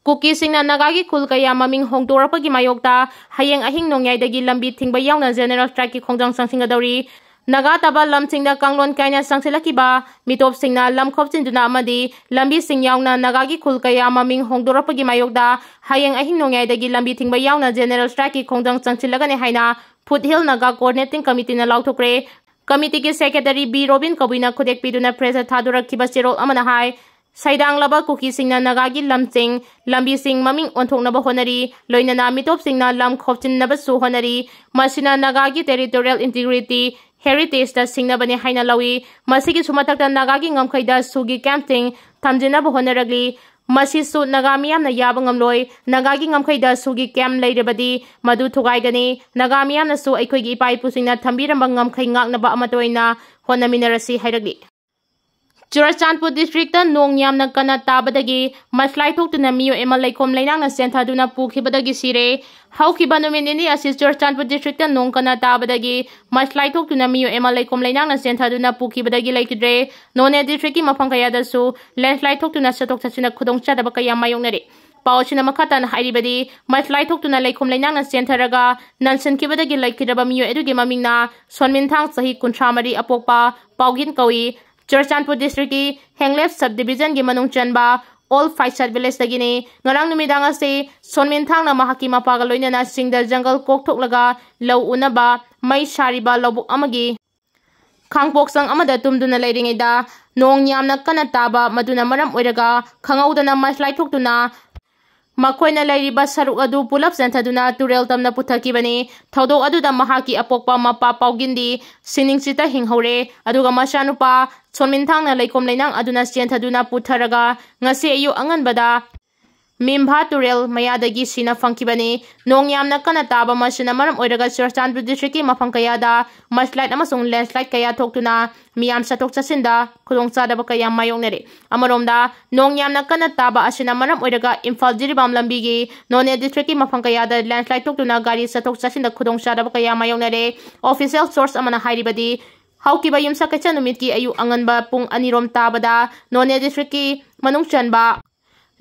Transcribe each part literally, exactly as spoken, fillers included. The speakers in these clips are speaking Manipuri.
ꯀꯨꯀꯤꯁꯤꯡꯅ ꯅꯥꯒꯥꯒꯤ ꯈꯨꯜ ꯀꯌꯥ ꯃꯃꯤꯡ ꯍꯣꯡꯗꯣꯔꯛꯄꯒꯤ ꯃꯥꯌꯣꯛꯇ ꯍꯌꯦꯡ ꯑꯍꯤꯡ ꯅꯣꯡꯌꯥꯏꯗꯒꯤ ꯂꯝꯕꯤ ꯊꯤꯡꯕ ꯌꯥꯎꯅ ꯖꯦꯅꯦꯔꯦꯜ ꯁ꯭ꯇ꯭ꯔꯥꯏꯛꯀꯤ ꯈꯣꯡꯖꯪ ꯆꯪꯁꯤꯟꯒꯗꯧꯔꯤ꯫ ꯅꯥꯒꯥ ꯇꯥꯕ ꯂꯝꯁꯤꯡꯗ ꯀꯥꯡꯂꯣꯟ ꯀꯥꯏꯅ ꯆꯪꯁꯤꯜꯂꯛꯈꯤꯕ ꯃꯤꯇꯣꯞꯁꯤꯡꯅ ꯂꯝ ꯈꯣꯞꯆꯤꯟꯗꯨꯅ ꯑꯃꯗꯤ ꯂꯝꯕꯤꯁꯤꯡ ꯌꯥꯎꯅ ꯅꯥꯒꯥꯒꯤ ꯈꯨꯜ ꯀꯌꯥ ꯃꯃꯤꯡ ꯍꯣꯡꯗꯣꯔꯛꯄꯒꯤ ꯃꯥꯌꯣꯛꯇ ꯍꯌꯦꯡ ꯑꯍꯤꯡ ꯅꯣꯡꯌꯥꯏꯗꯒꯤ ꯂꯝꯕꯤ ꯊꯤꯡꯕ ꯌꯥꯎꯅ ꯖꯦꯅꯦꯔꯦꯜ ꯁ꯭ꯇ꯭ꯔꯥꯏꯛꯀꯤ ꯈꯣꯡꯖꯪ ꯆꯪꯁꯤꯜꯂꯒꯅꯤ ꯍꯥꯏꯅ ꯐꯨꯠ ꯍꯤꯜ ꯅꯥꯒꯥ ꯀꯣꯑꯣꯔꯗꯤꯅꯦꯇꯤꯡ ꯀꯃꯤꯇꯤꯅ ꯂꯥꯎꯊꯣꯛꯈ꯭ꯔꯦ꯫ ꯀꯃꯤꯇꯤꯒꯤ ꯁꯦꯀ꯭ꯔꯦꯇꯔꯤ ꯕꯤ ꯔꯣꯕꯤꯟ ꯀꯕꯨꯏꯅ ꯈꯨꯗꯦꯛ ꯄꯤꯗꯨꯅ ꯄ꯭ꯔꯦꯁꯇ ꯊꯥꯗꯣꯔꯛꯈꯤꯕ ꯆꯦꯔꯣꯜ ꯑꯃꯅ ꯍꯥꯏ, ꯁꯩꯗꯥꯡꯂꯕ ꯀꯨꯀꯤꯁꯤꯡꯅ ꯅꯥꯒꯥꯒꯤ ꯂꯝꯁꯤꯡ, ꯂꯝꯕꯤꯁꯤꯡ ꯃꯃꯤꯡ ꯑꯣꯟꯊꯣꯛꯅꯕ ꯍꯣꯠꯅꯔꯤ, ꯂꯣꯏꯅꯅ ꯃꯤꯇꯣꯞꯁꯤꯡꯅ ꯂꯝ ꯈꯣꯞꯆꯤꯟꯅꯕꯁꯨ ꯍꯣꯠꯅꯔꯤ꯫ ꯃꯁꯤꯅ ꯅꯥꯒꯥꯒꯤ ꯇꯦꯔꯤꯇꯣꯔꯤꯌꯦꯜ ꯏꯟꯇꯤꯒ꯭ꯔꯤꯇꯤ, ꯍꯦꯔꯤꯇꯦꯖꯇ ꯁꯤꯡꯅꯕꯅꯤ ꯍꯥꯏꯅ ꯂꯧꯏ꯫ ꯃꯁꯤꯒꯤꯁꯨ ꯃꯊꯛꯇ ꯅꯥꯒꯥꯒꯤ ꯉꯝꯈꯩꯗ ꯁꯨꯒꯤ ꯀꯦꯝꯞꯁꯤꯡ ꯊꯝꯖꯤꯟꯅꯕ ꯍꯣꯠꯅꯔꯛꯂꯤ꯫ ꯃꯁꯤꯁꯨ ꯅꯥꯒꯥ ꯃꯤꯌꯥꯝꯅ ꯌꯥꯕ ꯉꯝꯂꯣꯏ꯫ ꯅꯥꯒꯥꯒꯤ ꯉꯝꯈꯩꯗ ꯁꯨꯒꯤ ꯀꯦꯝꯞ ꯂꯩꯔꯕꯗꯤ ꯃꯗꯨ ꯊꯨꯒꯥꯏꯒꯅꯤ꯫ ꯅꯥꯒꯥ ꯃꯤꯌꯥꯝꯅꯁꯨ ꯑꯩꯈꯣꯏꯒꯤ ꯏꯄꯥ ꯏꯄꯨꯁꯤꯡꯅ ꯊꯝꯕꯤꯔꯝꯕ ꯉꯝꯈꯩ ꯉꯥꯛꯅꯕ ꯑꯃꯠꯇ ꯑꯣꯏꯅ ꯍꯣꯠꯅꯃꯤꯟꯅꯔꯁꯤ ꯍꯥꯏꯔꯛꯂꯤ꯫ ꯆꯨꯔꯆꯥꯟꯄꯨꯔ ꯗꯤꯁꯇ꯭ꯔꯤꯛꯇ ꯅꯣꯡ ꯌꯥꯝꯅ ꯀꯟꯅ ꯇꯥꯕꯗꯒꯤ ꯃꯁꯂꯥꯏ ꯊꯣꯛꯇꯨꯅ ꯃꯤꯑꯣꯏ ꯑꯃ ꯂꯩꯈꯣꯝ ꯂꯩꯅꯥꯡꯅ ꯆꯦꯟꯊꯗꯨꯅ ꯄꯨꯈꯤꯕꯗꯒꯤ ꯁꯤꯔꯦ꯫ ꯍꯧꯈꯤꯕ ꯅꯨꯃꯤꯠ ꯅꯤꯅꯤ ꯑꯁꯤ ꯆꯨꯔꯆꯥꯟꯄꯨꯔ ꯗꯤꯁꯇ꯭ꯔꯤꯛꯇ ꯅꯣꯡ ꯀꯟꯅ ꯇꯥꯕꯗꯒꯤ ꯃꯁꯂꯥꯏ ꯊꯣꯛꯇꯨꯅ ꯃꯤꯑꯣꯏ ꯑꯃ ꯂꯩꯈꯣꯝ ꯂꯩꯅꯥꯡꯅ ꯆꯦꯟꯊꯗꯨꯅ ꯄꯨꯈꯤꯕꯗꯒꯤ ꯂꯩꯈꯤꯗ꯭ꯔꯦ꯫ ꯅꯣꯅꯦ ꯗꯤꯁꯇ꯭ꯔꯤꯛꯀꯤ ꯃꯐꯝ ꯀꯌꯥꯗꯁꯨ ꯂꯦꯟꯁꯂꯥꯏꯠ ꯊꯣꯛꯇꯨꯅ ꯆꯠꯊꯣꯛ ꯆꯠꯁꯤꯟꯗ ꯈꯨꯗꯣꯡꯆꯥꯗꯕ ꯀꯌꯥ ꯃꯥꯌꯣꯛꯅꯔꯤ꯫ ꯄꯥꯎ ꯑꯁꯤꯅ ꯃꯈꯥ ꯇꯥꯅ ꯍꯥꯏꯔꯤꯕꯗꯤ, ꯃꯁꯂꯥꯏ ꯊꯣꯛꯇꯨꯅ ꯂꯩꯈꯣꯝ ꯂꯩꯅꯥꯡꯅ ꯆꯦꯟꯊꯔꯒ ꯅꯟꯁꯤꯟꯈꯤꯕꯗꯒꯤ ꯂꯩꯈꯤꯗ꯭ꯔꯕ ꯃꯤꯑꯣꯏ ꯑꯗꯨꯒꯤ ꯃꯃꯤꯡꯅ ꯁꯣꯟꯃꯤꯟꯊꯥꯡ, ꯆꯍꯤ ꯀꯨꯟꯊ꯭ꯔꯥ ꯃꯔꯤ, ꯑꯄꯣꯛꯄ ꯄꯥꯎꯒꯤꯟ ꯀꯧꯏ꯫ ꯆꯨꯔꯆꯥꯟꯄꯨꯔ ꯗꯤꯁꯇ꯭ꯔꯤꯛꯀꯤ ꯍꯦꯡꯂꯦꯞ ꯁꯕ ꯗꯤꯕꯤꯖꯟꯒꯤ ꯃꯅꯨꯡ ꯆꯟꯕ ꯑꯣꯜ ꯐꯥꯏꯁꯥꯠ ꯚꯤꯂꯦꯖꯇꯒꯤꯅꯤ꯫ ꯉꯔꯥꯡ ꯅꯨꯃꯤꯗꯥꯡ ꯑꯁꯤ ꯁꯣꯟꯃꯤꯟꯊꯥꯡꯅ ꯃꯍꯥꯛꯀꯤ ꯃꯄꯥꯒ ꯂꯣꯏꯅꯅ ꯆꯤꯡꯗ ꯖꯪꯒꯜ ꯀꯣꯛꯊꯣꯛꯂꯒ ꯂꯧ ꯎꯅꯕ ꯃꯩ ꯁꯥꯔꯤꯕ ꯂꯧꯕꯨꯛ ꯑꯃꯒꯤ ꯈꯥꯡꯄꯣꯛꯁꯪ ꯑꯃꯗ ꯇꯨꯝꯗꯨꯅ ꯂꯩꯔꯤꯉꯩꯗ ꯅꯣꯡ ꯌꯥꯝꯅ ꯀꯟꯅ ꯇꯥꯕ, ꯃꯗꯨꯅ ꯃꯔꯝ ꯑꯣꯏꯔꯒ ꯈꯪꯍꯧꯗꯅ ꯃꯁꯂꯥꯏ ꯊꯣꯛꯇꯨꯅ ꯃꯈꯣꯏꯅ ꯂꯩꯔꯤꯕ ꯁꯔꯨꯛ ꯑꯗꯨ ꯄꯨꯂꯞ ꯆꯦꯟꯊꯗꯨꯅ ꯇꯨꯔꯦꯜ ꯇꯝꯅ ꯄꯨꯊꯈꯤꯕꯅꯤ꯫ ꯊꯧꯗꯣꯛ ꯑꯗꯨꯗ ꯃꯍꯥꯛꯀꯤ ꯑꯄꯣꯛꯄ ꯃꯄꯥ ꯄꯥꯎꯒꯤꯟꯗꯤ ꯁꯤꯅꯤꯡꯆꯤꯠꯇ ꯍꯤꯡꯍꯧꯔꯦ, ꯑꯗꯨꯒ ꯃꯆꯥꯅꯨꯄꯥ ꯁꯣꯟꯃꯤꯟꯊꯥꯡꯅ ꯂꯩꯈꯣꯝ ꯂꯩꯅꯥꯡ ꯑꯗꯨꯅ ꯆꯦꯟꯊꯗꯨꯅ ꯄꯨꯊꯔꯒ ꯉꯁꯤ ꯑꯌꯨꯛ ꯑꯉꯟꯕꯗ ꯃꯤꯝꯚꯥ ꯇꯨꯔꯦꯜ ꯃꯌꯥꯗꯒꯤ ꯁꯤꯅ ꯐꯪꯈꯤꯕꯅꯤ꯫ ꯅꯣꯡ ꯌꯥꯝꯅ ꯀꯟꯅ ꯇꯥꯕ ꯃꯁꯤꯅ ꯃꯔꯝ ꯑꯣꯏꯔꯒ ꯆꯨꯔꯆꯥꯟꯄꯨꯔ ꯗꯤꯁꯇ꯭ꯔꯤꯛꯀꯤ ꯃꯐꯝ ꯀꯌꯥꯗ ꯃꯁꯂꯥꯏꯠ ꯑꯃꯁꯨꯡ ꯂꯦꯟꯁꯂꯥꯏꯠ ꯀꯌꯥ ꯊꯣꯛꯇꯨꯅ ꯃꯤꯌꯥꯝ ꯆꯠꯊꯣꯛ ꯆꯠꯁꯤꯟꯗ ꯈꯨꯗꯣꯡꯆꯥꯗꯕ ꯀꯌꯥ ꯃꯥꯌꯣꯛꯅꯔꯤ꯫ ꯑꯃꯔꯣꯝꯗ, ꯅꯣꯡ ꯌꯥꯝꯅ ꯀꯟꯅ ꯇꯥꯕ ꯑꯁꯤꯅ ꯃꯔꯝ ꯑꯣꯏꯔꯒ ꯏꯝꯐꯥꯜ ꯖꯤꯔꯤꯕꯥꯝ ꯂꯝꯕꯤꯒꯤ ꯅꯣꯅꯦ ꯗꯤꯁꯇ꯭ꯔꯤꯛꯀꯤ ꯃꯐꯝ ꯀꯌꯥꯗ ꯂꯦꯟꯁꯂꯥꯏꯠ ꯊꯣꯛꯇꯨꯅ ꯒꯥꯔꯤ ꯆꯠꯊꯣꯛ ꯆꯠꯁꯤꯟꯗ ꯈꯨꯗꯣꯡꯆꯥꯗꯕ ꯀꯌꯥ ꯃꯥꯌꯣꯛꯅꯔꯦ꯫ ꯑꯣꯐꯤꯁꯤꯌꯦꯜ ꯁꯣꯔꯁ ꯑꯃꯅ ꯍꯥꯏꯔꯤꯕꯗꯤ, ꯍꯧꯈꯤꯕ ꯌꯨꯝꯁꯀꯩꯁ ꯅꯨꯃꯤꯠꯀꯤ ꯑꯌꯨꯛ ꯑꯉꯟꯕ ꯄꯨꯡ ꯑꯅꯤꯔꯣꯝ ꯇꯥꯕꯗ ꯅꯣꯅꯦ ꯗꯤꯁꯇ꯭ꯔꯤꯛꯀꯤ ꯃꯅꯨꯡ ꯆꯟꯕ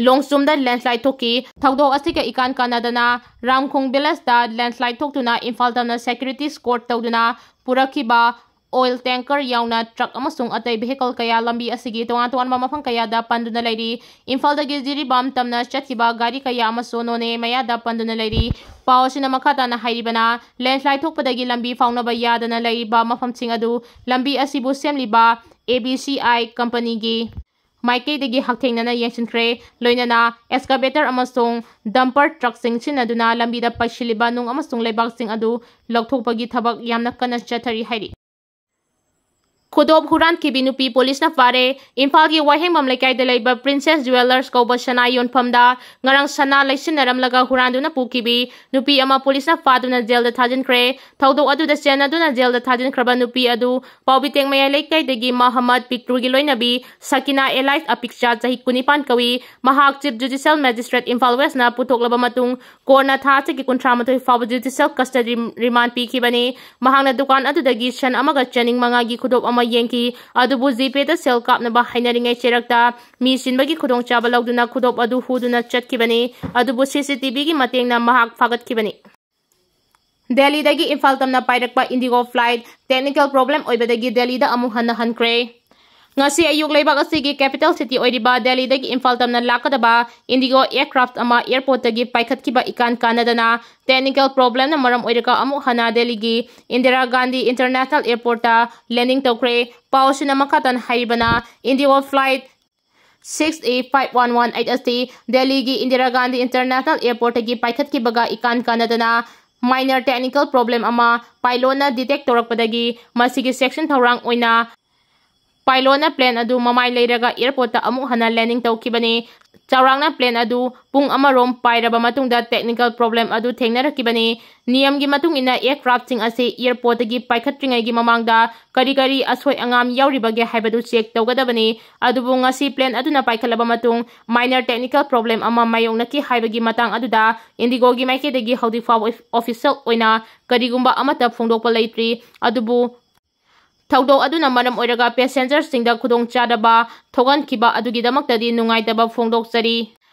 ꯂꯣꯡꯆꯨꯝꯗ ꯂꯦꯟꯁꯂꯥꯏꯠ ꯊꯣꯛꯈꯤ꯫ ꯊꯧꯗꯣꯛ ꯑꯁꯤꯒ ꯏꯀꯥꯟ ꯀꯥꯟꯅꯗꯅ ꯔꯥꯝꯈꯣꯡ ꯚꯤꯂꯦꯖꯇ ꯂꯦꯟꯁꯂꯥꯏꯠ ꯊꯣꯛꯇꯨꯅ ꯏꯝꯐꯥꯜ ꯇꯝꯅ ꯁꯦꯀ꯭ꯌꯨꯔꯤꯇꯤ ꯏꯁꯀꯣꯔꯠ ꯇꯧꯗꯨꯅ ꯄꯨꯔꯛꯈꯤꯕ ꯑꯣꯏꯜ ꯇꯦꯡꯀꯔ ꯌꯥꯎꯅ ꯇ꯭ꯔꯛ ꯑꯃꯁꯨꯡ ꯑꯇꯩ ꯚꯦꯍꯤꯀꯜ ꯀꯌꯥ ꯂꯝꯕꯤ ꯑꯁꯤꯒꯤ ꯇꯣꯉꯥꯟ ꯇꯣꯉꯥꯟꯕ ꯃꯐꯝ ꯀꯌꯥꯗ ꯄꯟꯗꯨꯅ ꯂꯩꯔꯤ꯫ ꯏꯝꯐꯥꯜꯗꯒꯤ ꯖꯤꯔꯤꯕꯥꯝ ꯇꯝꯅ ꯆꯠꯈꯤꯕ ꯒꯥꯔꯤ ꯀꯌꯥ ꯑꯃꯁꯨ ꯅꯣꯅꯦ ꯃꯌꯥꯗ ꯄꯟꯗꯨꯅ ꯂꯩꯔꯤ꯫ ꯄꯥꯎ ꯑꯁꯤꯅ ꯃꯈꯥ ꯇꯥꯅ ꯍꯥꯏꯔꯤꯕꯅ, ꯂꯦꯟꯁꯂꯥꯏꯠ ꯊꯣꯛꯄꯗꯒꯤ ꯂꯝꯕꯤ ꯐꯥꯎꯅꯕ ꯌꯥꯗꯅ ꯂꯩꯔꯤꯕ ꯃꯐꯝꯁꯤꯡ ꯑꯗꯨ ꯂꯝꯕꯤ ꯑꯁꯤꯕꯨ ꯁꯦꯝꯂꯤꯕ ꯑꯦ ꯕꯤ ꯁꯤ ꯑꯥꯏ ꯀꯝꯄꯅꯤꯒꯤ ꯃꯥꯏꯀꯩꯗꯒꯤ ꯍꯛꯊꯦꯡꯅꯅ ꯌꯦꯡꯁꯤꯟꯈ꯭ꯔꯦ꯫ ꯂꯣꯏꯅꯅ ꯑꯦꯛꯁꯀꯥꯚꯦꯇꯔ ꯑꯃꯁꯨꯡ ꯗꯝꯄꯔ ꯇ꯭ꯔꯛꯁꯤꯡ ꯁꯤꯖꯤꯟꯅꯗꯨꯅ ꯂꯝꯕꯤꯗ ꯄꯩꯁꯤꯜꯂꯤꯕ ꯅꯨꯡ ꯑꯃꯁꯨꯡ ꯂꯩꯕꯥꯛꯁꯤꯡ ꯑꯗꯨ ꯂꯧꯊꯣꯛꯄꯒꯤ ꯊꯕꯛ ꯌꯥꯝꯅ ꯀꯟꯅ ꯆꯠꯊꯔꯤ ꯍꯥꯏꯔꯤ꯫ ꯈꯨꯗꯣꯞ ꯍꯨꯔꯥꯟꯈꯤꯕꯤ ꯅꯨꯄꯤ ꯄꯨꯂꯤꯁꯅ ꯐꯥꯔꯦ꯫ ꯏꯝꯐꯥꯜꯒꯤ ꯋꯥꯍꯦꯡꯕꯝ ꯂꯩꯀꯥꯏꯗ ꯂꯩꯕ ꯄ꯭ꯔꯤꯟꯁꯦꯁ ꯖꯨꯋꯦꯂꯔꯁ ꯀꯧꯕ ꯁꯅꯥ ꯌꯣꯟꯐꯝꯗ ꯉꯔꯥꯡ ꯁꯅꯥ ꯂꯩꯁꯤꯟꯅꯔꯝꯂꯒ ꯍꯨꯔꯥꯟꯗꯨꯅ ꯄꯨꯈꯤꯕꯤ ꯅꯨꯄꯤ ꯑꯃ ꯄꯨꯂꯤꯁꯅ ꯐꯥꯗꯨꯅ ꯖꯦꯜꯗ ꯊꯥꯖꯤꯟꯈ꯭ꯔꯦ꯫ ꯊꯧꯗꯣꯛ ꯑꯗꯨꯗ ꯆꯦꯟꯅꯗꯨꯅ ꯖꯦꯜꯗ ꯊꯥꯖꯤꯟꯈ꯭ꯔꯕ ꯅꯨꯄꯤ ꯑꯗꯨ ꯄꯥꯎꯕꯤꯇꯦꯡ ꯃꯌꯥꯏ ꯂꯩꯀꯥꯏꯗꯒꯤ ꯃꯍꯃꯗ ꯄꯤꯛꯇ꯭ꯔꯨꯒꯤ ꯂꯣꯏꯅꯕꯤ ꯁꯀꯤꯅꯥ ꯑꯦꯂꯥꯏꯁ ꯑꯄꯤꯛꯆꯥ, ꯆꯍꯤ ꯀꯨꯟꯅꯤꯄꯥꯟ ꯀꯧꯏ꯫ ꯃꯍꯥꯛ ꯆꯤꯐ ꯖꯨꯗꯤꯁꯤꯌꯦꯜ ꯃꯦꯖꯤꯁꯇ꯭ꯔꯦꯠ ꯏꯝꯐꯥꯜ ꯋꯦꯁꯅ ꯄꯨꯊꯣꯛꯂꯕ ꯃꯇꯨꯡ ꯀꯣꯔꯠꯅ ꯊꯥ ꯑꯁꯤꯒꯤ ꯀꯨꯟꯊ꯭ꯔꯥ ꯃꯥꯊꯣꯏ ꯐꯥꯎꯕ ꯖꯨꯗꯤꯁꯤꯌꯦꯜ ꯀꯁꯇꯗꯤ ꯔꯤꯃꯥꯟ ꯄꯤꯈꯤꯕꯅꯤ꯫ ꯃꯍꯥꯛꯅ ꯗꯨꯀꯥꯟ ꯑꯗꯨꯗꯒꯤ ꯁꯟ ꯑꯃꯒ ꯆꯦꯅꯤꯡ ꯃꯉꯥꯒꯤ ꯈꯨꯗꯣꯞ ꯑꯃ ꯌꯦꯡꯈꯤ꯫ ꯑꯗꯨꯕꯨ ꯖꯤꯄꯦꯗ ꯁꯦꯜ ꯀꯥꯞꯅꯕ ꯍꯥꯏꯅꯔꯤꯉꯩ ꯆꯦꯔꯛꯇ ꯃꯤ ꯁꯤꯟꯕꯒꯤ ꯈꯨꯗꯣꯡꯆꯥꯕ ꯂꯧꯗꯨꯅ ꯈꯨꯗꯣꯞ ꯑꯗꯨ ꯍꯨꯗꯨꯅ ꯆꯠꯈꯤꯕꯅꯤ꯫ ꯑꯗꯨꯕꯨ ꯁꯤ ꯁꯤ ꯇꯤ ꯚꯤꯒꯤ ꯃꯇꯦꯡꯅ ꯃꯍꯥꯛ ꯐꯥꯒꯠꯈꯤꯕꯅꯤ꯫ ꯗꯦꯜꯂꯤꯗꯒꯤ ꯏꯝꯐꯥꯜ ꯇꯝꯅ ꯄꯥꯏꯔꯛꯄ ꯏꯟꯗꯤꯒꯣ ꯐ꯭ꯂꯥꯏꯠ ꯇꯦꯛꯅꯤꯀꯦꯜ ꯄ꯭ꯔꯣꯕ꯭ꯂꯦꯝ ꯑꯣꯏꯕꯗꯒꯤ ꯗꯦꯜꯂꯤꯗ ꯑꯃꯨꯛ ꯍꯟꯅ ꯍꯟꯈ꯭ꯔꯦ꯫ ꯉꯁꯤ ꯑꯌꯨꯛ ꯂꯩꯕꯥꯛ ꯑꯁꯤꯒꯤ ꯀꯦꯄꯤꯇꯦꯜ ꯁꯤꯇꯤ ꯑꯣꯏꯔꯤꯕ ꯗꯦꯜꯂꯤꯗꯒꯤ ꯏꯝꯐꯥꯜ ꯇꯝꯅ ꯂꯥꯛꯀꯗꯕ ꯏꯟꯗꯤꯒꯣ ꯑꯦꯌꯔꯀ꯭ꯔꯥꯐ ꯑꯃ ꯑꯦꯌꯔꯄꯣꯔꯠꯇꯒꯤ ꯄꯥꯏꯈꯠꯈꯤꯕ ꯏꯀꯥꯟ ꯀꯥꯟꯅꯗꯅ ꯇꯦꯛꯅꯤꯀꯦꯜ ꯄ꯭ꯔꯣꯕ꯭ꯂꯦꯝꯅ ꯃꯔꯝ ꯑꯣꯏꯔꯒ ꯑꯃꯨꯛ ꯍꯟꯅ ꯗꯦꯜꯂꯤꯒꯤ ꯏꯟꯗꯤꯔꯥ ꯒꯥꯟꯙꯤ ꯏꯟꯇꯔꯅꯦꯁꯅꯦꯜ ꯑꯦꯌꯔꯄꯣꯔꯠꯇ ꯂꯦꯟꯗꯤꯡ ꯇꯧꯈ꯭ꯔꯦ꯫ ꯄꯥꯎ ꯑꯁꯤꯅ ꯃꯈꯥ ꯇꯥꯅ ꯍꯥꯏꯔꯤꯕꯅ, IndiGo flight six E five one one eight ꯑꯁꯤ ꯗꯦꯜꯂꯤꯒꯤ ꯏꯟꯗꯤꯔꯥ ꯒꯥꯟꯙꯤ ꯏꯟꯇꯔꯅꯦꯁꯅꯦꯜ ꯑꯦꯌꯔꯄꯣꯔꯠꯇꯒꯤ ꯄꯥꯏꯈꯠꯈꯤꯕꯒ ꯏꯀꯥꯟ ꯀꯥꯟꯅꯗꯅ ꯃꯥꯏꯅꯔ ꯇꯦꯛꯅꯤꯀꯦꯜ ꯄ꯭ꯔꯣꯕ꯭ꯂꯦꯝ ꯑꯃ ꯄꯥꯏꯂꯣꯠꯅ ꯗꯤꯇꯦꯛ ꯇꯧꯔꯛꯄꯗꯒꯤ ꯃꯁꯤꯒꯤ ꯆꯦꯛꯁꯤꯟ ꯊꯧꯔꯥꯡ ꯑꯣꯏꯅ ꯄꯥꯏꯂꯣꯠꯅ ꯄ꯭ꯂꯦꯟ ꯑꯗꯨ ꯃꯃꯥꯏ ꯂꯩꯔꯒ ꯑꯦꯌꯔꯄꯣꯔꯠꯇ ꯑꯃꯨꯛ ꯍꯟꯅ ꯂꯦꯟꯗꯤꯡ ꯇꯧꯈꯤꯕꯅꯤ꯫ ꯆꯥꯎꯔꯥꯛꯅ ꯄ꯭ꯂꯦꯟ ꯑꯗꯨ ꯄꯨꯡ ꯑꯃꯔꯣꯝ ꯄꯥꯏꯔꯕ ꯃꯇꯨꯡꯗ ꯇꯦꯛꯅꯤꯀꯦꯜ ꯄ꯭ꯔꯣꯕ꯭ꯂꯦꯝ ꯑꯗꯨ ꯊꯦꯡꯅꯔꯛꯈꯤꯕꯅꯤ꯫ ꯅꯤꯌꯝꯒꯤ ꯃꯇꯨꯡ ꯏꯟꯅ ꯑꯦꯌꯔꯀ꯭ꯔꯥꯐꯁꯤꯡ ꯑꯁꯤ ꯑꯦꯌꯔꯄꯣꯔꯠꯇꯒꯤ ꯄꯥꯏꯈꯠꯇ꯭ꯔꯤꯉꯩꯒꯤ ꯃꯃꯥꯡꯗ ꯀꯔꯤ ꯀꯔꯤ ꯑꯁꯣꯏ ꯑꯉꯥꯝ ꯌꯥꯎꯔꯤꯕꯒꯦ ꯍꯥꯏꯕꯗꯨ ꯆꯦꯛ ꯇꯧꯒꯗꯕꯅꯤ꯫ ꯑꯗꯨꯕꯨ ꯉꯁꯤ ꯄ꯭ꯂꯦꯟ ꯑꯗꯨꯅ ꯄꯥꯏꯈꯠꯂꯕ ꯃꯇꯨꯡ ꯃꯥꯏꯅꯔ ꯇꯦꯛꯅꯤꯀꯦꯜ ꯄ꯭ꯔꯣꯕ꯭ꯂꯦꯝ ꯑꯃ ꯃꯥꯌꯣꯛꯅꯈꯤ ꯍꯥꯏꯕꯒꯤ ꯃꯇꯥꯡ ꯑꯗꯨꯗ ꯏꯟꯗꯤꯒꯣꯒꯤ ꯃꯥꯏꯀꯩꯗꯒꯤ ꯍꯧꯖꯤꯛ ꯐꯥꯎꯕ ꯑꯣꯐꯤꯁꯤꯌꯦꯜ ꯑꯣꯏꯅ ꯀꯔꯤꯒꯨꯝꯕ ꯑꯃꯠꯇ ꯐꯣꯡꯗꯣꯛꯄ ꯂꯩꯇ꯭ꯔꯤ꯫ ꯑꯗꯨꯕꯨ ꯊꯧꯗꯣꯛ ꯑꯗꯨꯅ ꯃꯔꯝ ꯑꯣꯏꯔꯒ passengerꯁꯤꯡꯗ ꯈꯨꯗꯣꯡꯆꯥꯗꯕ ꯊꯣꯛꯍꯟꯈꯤꯕ ꯑꯗꯨꯒꯤꯗꯃꯛꯇꯗꯤ ꯅꯨꯡꯉꯥꯏꯇꯕ ꯐꯣꯡꯗꯣꯛꯆꯔꯤ꯫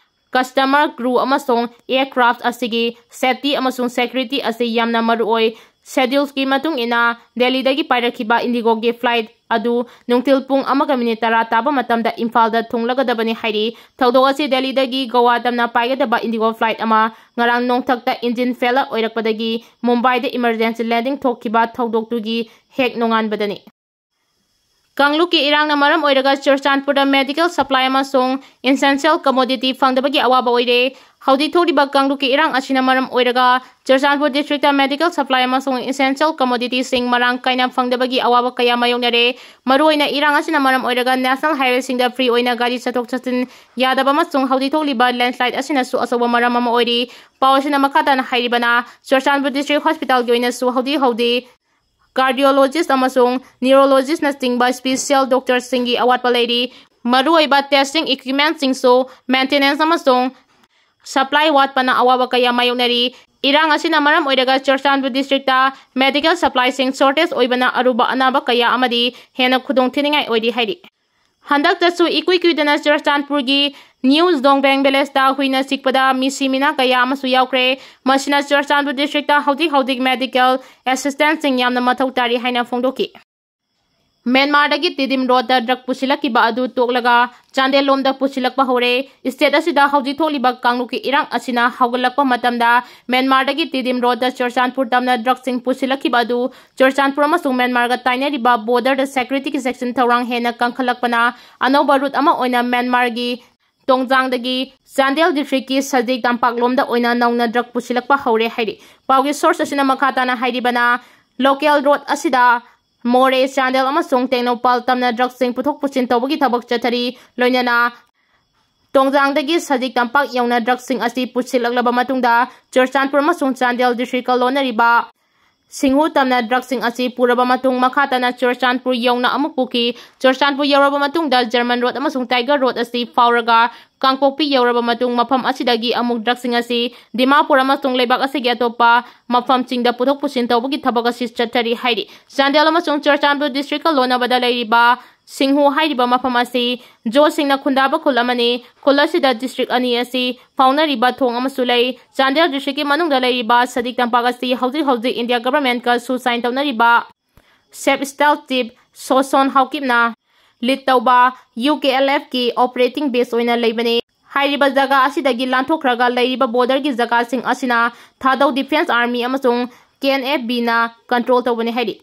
Customer, crew ꯑꯃꯁꯨꯡ aircraft ꯑꯁꯤꯒꯤ safety ꯑꯃꯁꯨꯡ security ꯑꯁꯤ ꯌꯥꯝꯅ ꯃꯔꯨꯑꯣꯏ꯫ Scheduleꯀꯤ ꯃꯇꯨꯡ ꯏꯟꯅ ꯗꯦꯜꯂꯤꯗꯒꯤ ꯄꯥꯏꯔꯛꯈꯤꯕ IndiGoꯒꯤ flight ꯑꯗꯨ ꯅꯨꯡꯊꯤꯜ ꯄꯨꯡ ꯑꯃꯒ minute ꯇꯔꯥ ꯇꯥꯕ ꯃꯇꯝꯗ ꯏꯝꯐꯥꯜꯗ ꯊꯨꯡꯂꯒꯗꯕꯅꯤ ꯍꯥꯏꯔꯤ꯫ ꯊꯧꯗꯣꯛ ꯑꯁꯤ ꯗꯦꯜꯂꯤꯗꯒꯤ ꯒꯣꯋꯥ ꯇꯝꯅ ꯄꯥꯏꯒꯗꯕ IndiGo flight ꯑꯃ ꯉꯔꯥꯡ ꯅꯣꯡꯊꯛꯇ engine failure ꯑꯣꯏꯔꯛꯄꯗꯒꯤ ꯃꯨꯝꯕꯥꯏꯗ emergency landing ꯊꯣꯛꯈꯤꯕ ꯊꯧꯗꯣꯛꯇꯨꯒꯤ ꯍꯦꯛ ꯅꯣꯡꯉꯥꯟꯕꯗꯅꯤ꯫ ꯀꯥꯡꯂꯨꯞꯀꯤ ꯏꯔꯥꯡꯅ ꯃꯔꯝ ꯑꯣꯏꯔꯒ ꯆꯨꯔꯆꯥꯟꯄꯨꯔꯗ medical supply ꯑꯃꯁꯨꯡ essential commodity ꯐꯪꯗꯕꯒꯤ ꯑꯋꯥꯕ ꯑꯣꯏꯔꯦ꯫ ꯍꯧꯖꯤꯛ ꯊꯣꯛꯂꯤꯕ ꯀꯥꯡꯂꯨꯞꯀꯤ ꯏꯔꯥꯡ ꯑꯁꯤꯅ ꯃꯔꯝ ꯑꯣꯏꯔꯒ ꯆꯨꯔꯆꯥꯟꯄꯨꯔ districtꯇ medical supply ꯑꯃꯁꯨꯡ essential commoditiesꯁꯤꯡ ꯃꯔꯥꯡ ꯀꯥꯏꯅ ꯐꯪꯗꯕꯒꯤ ꯑꯋꯥꯕ ꯀꯌꯥ ꯃꯥꯌꯣꯛꯅꯔꯦ꯫ ꯃꯔꯨꯑꯣꯏꯅ ꯏꯔꯥꯡ ꯑꯁꯤꯅ ꯃꯔꯝ ꯑꯣꯏꯔꯒ national highwayꯁꯤꯡꯗ free ꯑꯣꯏꯅ ꯒꯥꯔꯤ ꯆꯠꯊꯣꯛ ꯆꯠꯁꯤꯟ ꯌꯥꯗꯕ ꯑꯃꯁꯨꯡ ꯍꯧꯖꯤꯛ ꯊꯣꯛꯂꯤꯕ landslide ꯑꯁꯤꯅꯁꯨ ꯑꯆꯧꯕ ꯃꯔꯝ ꯑꯃ ꯑꯣꯏꯔꯤ꯫ ꯄꯥꯎ ꯑꯁꯤꯅ ꯃꯈꯥ ꯇꯥꯅ ꯍꯥꯏꯔꯤꯕꯅ, ꯆꯨꯔꯆꯥꯟꯄꯨꯔ district hospitalꯒꯤ ꯑꯣꯏꯅꯁꯨ ꯍꯧꯖꯤꯛ ꯍꯧꯖꯤꯛ cardiologist ꯑꯃꯁꯨꯡ neurologistꯅꯆꯤꯡꯕ special doctorꯁꯤꯡꯒꯤ ꯑꯋꯥꯠꯄ ꯂꯩꯔꯤ꯫ ꯃꯔꯨꯑꯣꯏꯕ testing equipmentꯁꯤꯡꯁꯨ maintenance ꯑꯃꯁꯨꯡ supply ꯋꯥꯠꯄꯅ ꯑꯋꯥꯕ ꯀꯌꯥ ꯃꯥꯌꯣꯛꯅꯔꯤ꯫ ꯏꯔꯥꯡ ꯑꯁꯤꯅ ꯃꯔꯝ ꯑꯣꯏꯔꯒ ꯆꯨꯔꯆꯥꯟꯄꯨꯔ districtꯇ medical supplyꯁꯤꯡ shortage ꯑꯣꯏꯕꯅ ꯑꯔꯨꯕ ꯑꯅꯥꯕ ꯀꯌꯥ ꯑꯃꯗꯤ ꯍꯦꯟꯅ ꯈꯨꯗꯣꯡꯊꯤꯅꯤꯡꯉꯥꯏ ꯑꯣꯏꯔꯤ ꯍꯥꯏꯔꯤ꯫ ꯍꯟꯗꯛꯇꯁꯨ ꯏꯀꯨꯏ ꯀꯨꯏꯗꯅ ꯆꯨꯔꯆꯥꯟꯄꯨꯔꯒꯤ New Zongbeng villageꯇ ꯍꯨꯏꯅ ꯆꯤꯛꯄꯗ ꯃꯤꯁꯤ ꯃꯤꯅꯥ ꯀꯌꯥ ꯑꯃꯁꯨ ꯌꯥꯎꯈ꯭ꯔꯦ꯫ ꯃꯁꯤꯅ ꯆꯨꯔꯆꯥꯟꯄꯨꯔ districtꯇ ꯍꯧꯖꯤꯛ ꯍꯧꯖꯤꯛ medical assistantꯁꯤꯡ ꯌꯥꯝꯅ ꯃꯊꯧ ꯇꯥꯔꯤ ꯍꯥꯏꯅ ꯐꯣꯡꯗꯣꯛꯈꯤ꯫ ꯃ꯭ꯌꯥꯟꯃꯥꯔꯗꯒꯤ ꯇꯤꯗꯤꯝ ꯔꯣꯗꯇ drug ꯄꯨꯁꯤꯜꯂꯛꯈꯤꯕ ꯑꯗꯨ ꯇꯣꯛꯂꯒ ꯆꯥꯟꯗꯦꯜ ꯂꯣꯝꯗ ꯄꯨꯁꯤꯜꯂꯛꯄ ꯍꯧꯔꯦ꯫ State ꯑꯁꯤꯗ ꯍꯧꯖꯤꯛ ꯊꯣꯛꯂꯤꯕ ꯀꯥꯡꯂꯨꯞꯀꯤ ꯏꯔꯥꯡ ꯑꯁꯤꯅ ꯍꯧꯒꯠꯂꯛꯄ ꯃꯇꯝꯗ ꯃ꯭ꯌꯥꯟꯃꯥꯔꯗꯒꯤ ꯇꯤꯗꯤꯝ ꯔꯣꯗꯇ ꯆꯨꯔꯆꯥꯟꯄꯨꯔ ꯇꯝꯅ drugꯁꯤꯡ ꯄꯨꯁꯤꯜꯂꯛꯈꯤꯕ ꯑꯗꯨ ꯆꯨꯔꯆꯥꯟꯄꯨꯔ ꯑꯃꯁꯨꯡ ꯃ꯭ꯌꯥꯟꯃꯥꯔꯒ ꯇꯥꯏꯅꯔꯤꯕ borderꯗ securityꯒꯤ section ꯊꯧꯔꯥꯡ ꯍꯦꯟꯅ ꯀꯟꯈꯠꯂꯛꯄꯅ ꯑꯅꯧꯕ route ꯑꯃ ꯑꯣꯏꯅ ꯃ꯭ꯌꯥꯟꯃꯥꯔꯒꯤ ꯇꯣꯡꯖꯥꯡꯗꯒꯤ ꯆꯥꯟꯗꯦꯜ districtꯀꯤ ꯁꯖꯤꯛ ꯇꯝꯄꯥꯛꯂꯣꯝꯗ ꯑꯣꯏꯅ ꯅꯧꯅ drug ꯄꯨꯁꯤꯜꯂꯛꯄ ꯍꯧꯔꯦ ꯍꯥꯏꯔꯤ꯫ ꯄꯥꯎꯒꯤ source ꯑꯁꯤꯅ ꯃꯈꯥ ꯇꯥꯅ ꯍꯥꯏꯔꯤꯕꯅ, local road ꯑꯁꯤꯗ ꯃꯣꯔꯦ, ꯆꯥꯟꯗꯦꯜ ꯑꯃꯁꯨꯡ ꯇꯦꯡꯅꯧꯄꯜ ꯇꯝꯅ drugꯁꯤꯡ ꯄꯨꯊꯣꯛ ꯄꯨꯁꯤꯟ ꯇꯧꯕꯒꯤ ꯊꯕꯛ ꯆꯠꯊꯔꯤ꯫ ꯂꯣꯏꯅꯅ ꯇꯣꯡꯖꯥꯡꯗꯒꯤ ꯁꯖꯤꯛ ꯇꯝꯄꯥꯛ ꯌꯧꯅ drugꯁꯤꯡ ꯑꯁꯤ ꯄꯨꯁꯤꯜꯂꯛꯂꯕ ꯃꯇꯨꯡꯗ ꯆꯨꯔꯆꯥꯟꯄꯨꯔ ꯑꯃꯁꯨꯡ ꯆꯥꯟꯗꯦꯜ districtꯀ ꯂꯣꯟꯅꯔꯤꯕ ꯁꯤꯡꯍꯨ ꯇꯝꯅ ꯗ꯭ꯔꯒꯁꯤꯡ ꯑꯁꯤ ꯄꯨꯔꯕ ꯃꯇꯨꯡ ꯃꯈꯥ ꯇꯥꯅ ꯆꯨꯔꯆꯥꯟꯄꯨꯔ ꯌꯧꯅ ꯑꯃꯨꯛ ꯄꯨꯈꯤ꯫ ꯆꯨꯔꯆꯥꯟꯄꯨꯔ ꯌꯧꯔꯕ ꯃꯇꯨꯡꯗ ꯖꯔꯃꯟ ꯔꯣꯗ ꯑꯃꯁꯨꯡ ꯇꯥꯏꯒꯔ ꯔꯣꯗ ꯑꯁꯤ ꯐꯥꯎꯔꯒ ꯀꯥꯡꯄꯣꯛꯄꯤ ꯌꯧꯔꯕ ꯃꯇꯨꯡ ꯃꯐꯝ ꯑꯁꯤꯗꯒꯤ ꯑꯃꯨꯛ ꯗ꯭ꯔꯒꯁꯤꯡ ꯑꯁꯤ ꯗꯤꯃꯥꯄꯨꯔ ꯑꯃꯁꯨꯡ ꯂꯩꯕꯥꯛ ꯑꯁꯤꯒꯤ ꯑꯇꯣꯞꯄ ꯃꯐꯝꯁꯤꯡꯗ ꯄꯨꯊꯣꯛ ꯄꯨꯁꯤꯟ ꯇꯧꯕꯒꯤ ꯊꯕꯛ ꯑꯁꯤ ꯆꯠꯊꯔꯤ ꯍꯥꯏꯔꯤ꯫ ꯆꯥꯟꯗꯦꯜ ꯑꯃꯁꯨꯡ ꯆꯨꯔꯆꯥꯟꯄꯨꯔ ꯗꯤꯁꯇ꯭ꯔꯤꯛꯀ ꯂꯣꯟꯅꯕꯗ ꯂꯩꯔꯤꯕ ꯁꯤꯡꯍꯨ ꯍꯥꯏꯔꯤꯕ ꯃꯐꯝ ꯑꯁꯤ ꯖꯣꯁꯤꯡꯅ ꯈꯨꯟꯗꯥꯕ ꯈꯨꯜ ꯑꯃꯅꯤ꯫ ꯈꯨꯜ ꯑꯁꯤꯗ ꯗꯤꯁꯇ꯭ꯔꯤꯛ ꯑꯅꯤ ꯑꯁꯤ ꯐꯥꯎꯅꯔꯤꯕ ꯊꯣꯡ ꯑꯃꯁꯨ ꯂꯩ꯫ ꯆꯥꯟꯗꯦꯜ ꯗꯤꯁꯇ꯭ꯔꯤꯛꯀꯤ ꯃꯅꯨꯡꯗ ꯂꯩꯔꯤꯕ ꯁꯗꯤꯛ ꯇꯝꯄꯥꯛ ꯑꯁꯤ ꯍꯧꯖꯤꯛ ꯍꯧꯖꯤꯛ ꯏꯟꯗꯤꯌꯥ ꯒꯚꯔꯟꯃꯦꯟꯠꯀ ꯁꯨ ꯁꯥꯏꯟ ꯇꯧꯅꯔꯤꯕ ꯁꯦꯞ ꯁ꯭ꯇꯥꯐ ꯆꯤꯐ ꯁꯣꯁꯣꯟ ꯍꯥꯎꯀꯤꯞꯅ ꯂꯤꯗ ꯇꯧꯕ ꯌꯨ ꯀꯦ ꯑꯦꯜ ꯑꯦꯐꯀꯤ ꯑꯣꯄꯔꯦꯇꯤꯡ ꯕꯦꯁ ꯑꯣꯏꯅ ꯂꯩꯕꯅꯤ꯫ ꯍꯥꯏꯔꯤꯕ ꯖꯒꯥ ꯑꯁꯤꯗꯒꯤ ꯂꯥꯟꯊꯣꯛꯈ꯭ꯔꯒ ꯂꯩꯔꯤꯕ ꯕꯣꯔꯗꯔꯒꯤ ꯖꯒꯥꯁꯤꯡ ꯑꯁꯤꯅ ꯊꯥꯗꯧ ꯗꯤꯐꯦꯟꯁ ꯑꯥꯔꯃꯤ ꯑꯃꯁꯨꯡ ꯀꯦ ꯑꯦꯟ ꯑꯦꯐ ꯕꯤꯅ ꯀꯟꯇ꯭ꯔꯣꯜ ꯇꯧꯕꯅꯤ ꯍꯥꯏꯔꯤ꯫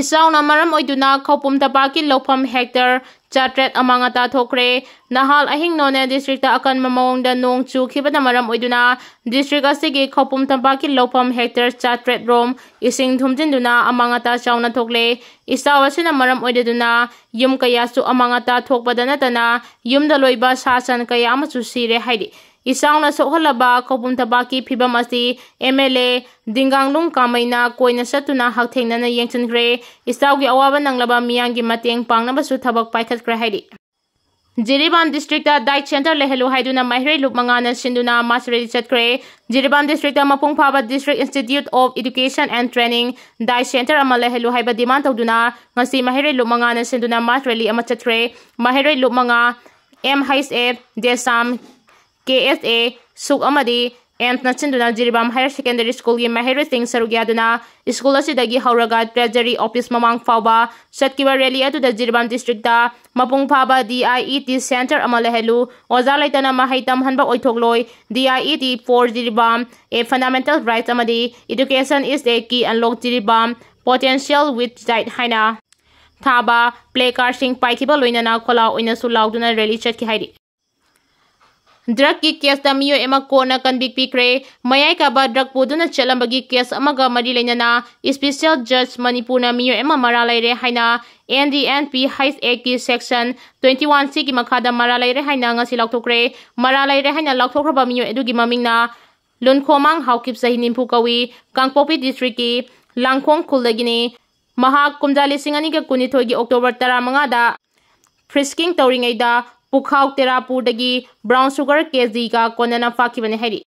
ꯏꯆꯥꯎꯅ ꯃꯔꯝ ꯑꯣꯏꯗꯨꯅ ꯈꯧꯄꯨꯝ ꯇꯝꯄꯥꯛꯀꯤ ꯂꯧꯐꯝ ꯍꯦꯛꯇꯔ ꯆꯥꯇ꯭ꯔꯦꯠ ꯑꯃꯥꯡ ꯑꯇꯥ ꯊꯣꯛꯈ꯭ꯔꯦ꯫ ꯅꯍꯥꯜ ꯑꯍꯤꯡ ꯅꯣꯅꯦ ꯗꯤꯁꯇ꯭ꯔꯤꯛꯇ ꯑꯀꯟꯕ ꯃꯑꯣꯡꯗ ꯅꯣꯡ ꯆꯨꯈꯤꯕꯅ ꯃꯔꯝ ꯑꯣꯏꯗꯨꯅ ꯗꯤꯁꯇ꯭ꯔꯤꯛ ꯑꯁꯤꯒꯤ ꯈꯧꯄꯨꯝ ꯇꯝꯄꯥꯛꯀꯤ ꯂꯧꯐꯝ ꯍꯦꯛꯇꯔ ꯆꯥꯇ꯭ꯔꯦꯠ ꯔꯣꯝ ꯏꯁꯤꯡ ꯊꯨꯝꯖꯤꯟꯗꯨꯅ ꯑꯃꯥꯡ ꯑꯇꯥ ꯆꯥꯎꯅ ꯊꯣꯛꯂꯦ꯫ ꯏꯆꯥꯎ ꯑꯁꯤꯅ ꯃꯔꯝ ꯑꯣꯏꯔꯗꯨꯅ ꯌꯨꯝ ꯀꯌꯥꯁꯨ ꯑꯃꯥꯡ ꯑꯇꯥ ꯊꯣꯛꯄꯗ ꯅꯠꯇꯅ ꯌꯨꯝꯗ ꯂꯣꯏꯕ ꯁꯥ ꯁꯟ ꯀꯌꯥ ꯑꯃꯁꯨ ꯁꯤꯔꯦ ꯍꯥꯏꯔꯤ꯫ ꯏꯆꯥꯎꯅ ꯁꯣꯛꯍꯜꯂꯕ ꯈꯧꯄꯨꯝ ꯇꯝꯄꯥꯛꯀꯤ ꯐꯤꯕꯝ ꯑꯁꯤ ꯑꯦꯝ ꯑꯦꯜ ꯑꯦ ꯗꯤꯡꯒꯥꯡꯂꯨꯡ ꯀꯥꯃꯩꯅ ꯀꯣꯏꯅ ꯆꯠꯇꯨꯅ ꯍꯛꯊꯦꯡꯅꯅ ꯌꯦꯡꯁꯤꯟꯈ꯭ꯔꯦ꯫ ꯏꯆꯥꯎꯒꯤ ꯑꯋꯥꯕ ꯅꯪꯂꯕ ꯃꯤꯌꯥꯝꯒꯤ ꯃꯇꯦꯡ ꯄꯥꯡꯅꯕꯁꯨ ꯊꯕꯛ ꯄꯥꯏꯈꯠꯈ꯭ꯔꯦ ꯍꯥꯏꯔꯤ꯫ ꯖꯤꯔꯤꯕꯥꯝ ꯗꯤꯁꯇ꯭ꯔꯤꯛꯇ ꯗꯥꯏꯠ ꯁꯦꯟꯇꯔ ꯂꯩꯍꯜꯂꯨ ꯍꯥꯏꯗꯨꯅ ꯃꯍꯩꯔꯣꯏ ꯂꯨꯞ ꯃꯉꯥꯅ ꯁꯤꯟꯗꯨꯅ ꯃꯥꯔꯆ ꯔꯦꯂꯤ ꯆꯠꯈ꯭ꯔꯦ꯫ ꯖꯤꯔꯤꯕꯥꯝ ꯗꯤꯁꯇ꯭ꯔꯤꯛꯇ ꯃꯄꯨꯡ ꯐꯥꯕ district institute of education and training DIET centre ꯑꯃ ꯂꯩꯍꯜꯂꯨ ꯍꯥꯏꯕ ꯗꯤꯃꯥꯟ ꯇꯧꯗꯨꯅ ꯉꯁꯤ ꯃꯍꯩꯔꯣꯏ ꯂꯨꯞ ꯃꯉꯥꯅ ꯁꯤꯟꯗꯨꯅ ꯃꯥꯔꯆ ꯔꯦꯂꯤ ꯑꯃ ꯆꯠꯈ꯭ꯔꯦ꯫ ꯃꯍꯩꯔꯣꯏ ꯂꯨꯞ ꯃꯉꯥ, ꯑꯦꯝ ꯑꯩꯆ ꯑꯦꯐ, ꯗꯦꯁꯥꯝ, ꯀꯦ ꯑꯦꯁ ꯑꯦ, ꯁꯨꯛ ꯑꯃꯗꯤ ꯑꯦꯝꯁꯅ ꯁꯤꯟꯗꯨꯅ ꯖꯤꯔꯤꯕꯥꯝ ꯍꯥꯌꯔ ꯁꯦꯀꯦꯟꯗꯔꯤ ꯁ꯭ꯀꯨꯜꯒꯤ ꯃꯍꯩꯔꯣꯏꯁꯤꯡ ꯁꯔꯨꯛ ꯌꯥꯗꯨꯅ ꯁ꯭ꯀꯨꯜ ꯑꯁꯤꯗꯒꯤ ꯍꯧꯔꯒ ꯇ꯭ꯔꯦꯖꯔꯤ ꯑꯣꯐꯤꯁ ꯃꯃꯥꯡ ꯐꯥꯎꯕ ꯆꯠꯈꯤꯕ ꯔꯦꯂꯤ ꯑꯗꯨꯗ ꯖꯤꯔꯤꯕꯥꯝ ꯗꯤꯁꯇ꯭ꯔꯤꯛꯇ ꯃꯄꯨꯡ ꯐꯥꯕ D I E T centre ꯑꯃ ꯂꯩꯍꯜꯂꯨ, ꯑꯣꯖꯥ ꯂꯩꯇꯅ ꯃꯍꯩ ꯇꯝꯍꯟꯕ ꯑꯣꯏꯊꯣꯛꯂꯣꯏ, D I E T for Jiribam, a fundamental rights ꯑꯃꯗꯤ education is a key unlock Jiribam potential with diet ꯍꯥꯏꯅ ꯊꯥꯕ ꯄ꯭ꯂꯦ ꯀꯥꯔꯗꯁꯤꯡ ꯄꯥꯏꯈꯤꯕ ꯂꯣꯏꯅꯅ ꯈꯣꯜꯂꯥꯎ ꯑꯣꯏꯅꯁꯨ ꯂꯥꯎꯗꯨꯅ ꯔꯦꯂꯤ ꯆꯠꯈꯤ ꯍꯥꯏꯔꯤ꯫ ꯗ꯭ꯔꯒꯀꯤ ꯀꯦꯁꯇ ꯃꯤꯑꯣꯏ ꯑꯃ ꯀꯣꯔꯠꯅ ꯀꯟꯚꯤꯛ ꯄꯤꯈ꯭ꯔꯦ꯫ ꯃꯌꯥꯏ ꯀꯥꯕ ꯗ꯭ꯔꯒ ꯄꯨꯗꯨꯅ ꯆꯠꯂꯝꯕꯒꯤ ꯀꯦꯁ ꯑꯃꯒ ꯃꯔꯤ ꯂꯩꯅꯅ ꯏꯁꯄꯤꯁꯦꯜ ꯖꯖ ꯃꯅꯤꯄꯨꯔꯅ ꯃꯤꯑꯣꯏ ꯑꯃ ꯃꯔꯥꯜ ꯂꯩꯔꯦ ꯍꯥꯏꯅ N D N P H ꯑꯦꯛꯀꯤ ꯁꯦꯛꯁꯟ ꯇ꯭ꯋꯦꯟꯇꯤ ꯋꯥꯟ ꯁꯤꯒꯤ ꯃꯈꯥꯗ ꯃꯔꯥꯜ ꯂꯩꯔꯦ ꯍꯥꯏꯅ ꯉꯁꯤ ꯂꯥꯎꯊꯣꯛꯈ꯭ꯔꯦ꯫ ꯃꯔꯥꯜ ꯂꯩꯔꯦ ꯍꯥꯏꯅ ꯂꯥꯎꯊꯣꯛꯈ꯭ꯔꯕ ꯃꯤꯑꯣꯏ ꯑꯗꯨꯒꯤ ꯃꯃꯤꯡꯅ ꯂꯨꯟꯈꯣꯃꯥꯡ ꯍꯥꯎꯀꯤꯞ, ꯆꯍꯤ ꯅꯤꯐꯨ ꯀꯧꯏ, ꯀꯥꯡꯄꯣꯛꯄꯤ districtꯀꯤ ꯂꯥꯡꯈꯣꯡ ꯈꯨꯜꯗꯒꯤꯅꯤ꯫ ꯃꯍꯥꯛ ꯀꯨꯝꯖꯥ ꯂꯤꯁꯤꯡ ꯑꯅꯤꯒ ꯀꯨꯟꯅꯤꯊꯣꯏꯒꯤ October ꯇꯔꯥꯃꯉꯥꯗ frisking ꯇꯧꯔꯤꯉꯩꯗ ꯄꯨꯈꯥꯎ ꯇꯦꯔꯥꯄꯨꯔꯗꯒꯤ brown sugar KGꯒ ꯀꯣꯟꯅꯅ ꯐꯥꯈꯤꯕꯅꯤ ꯍꯥꯏꯔꯤ꯫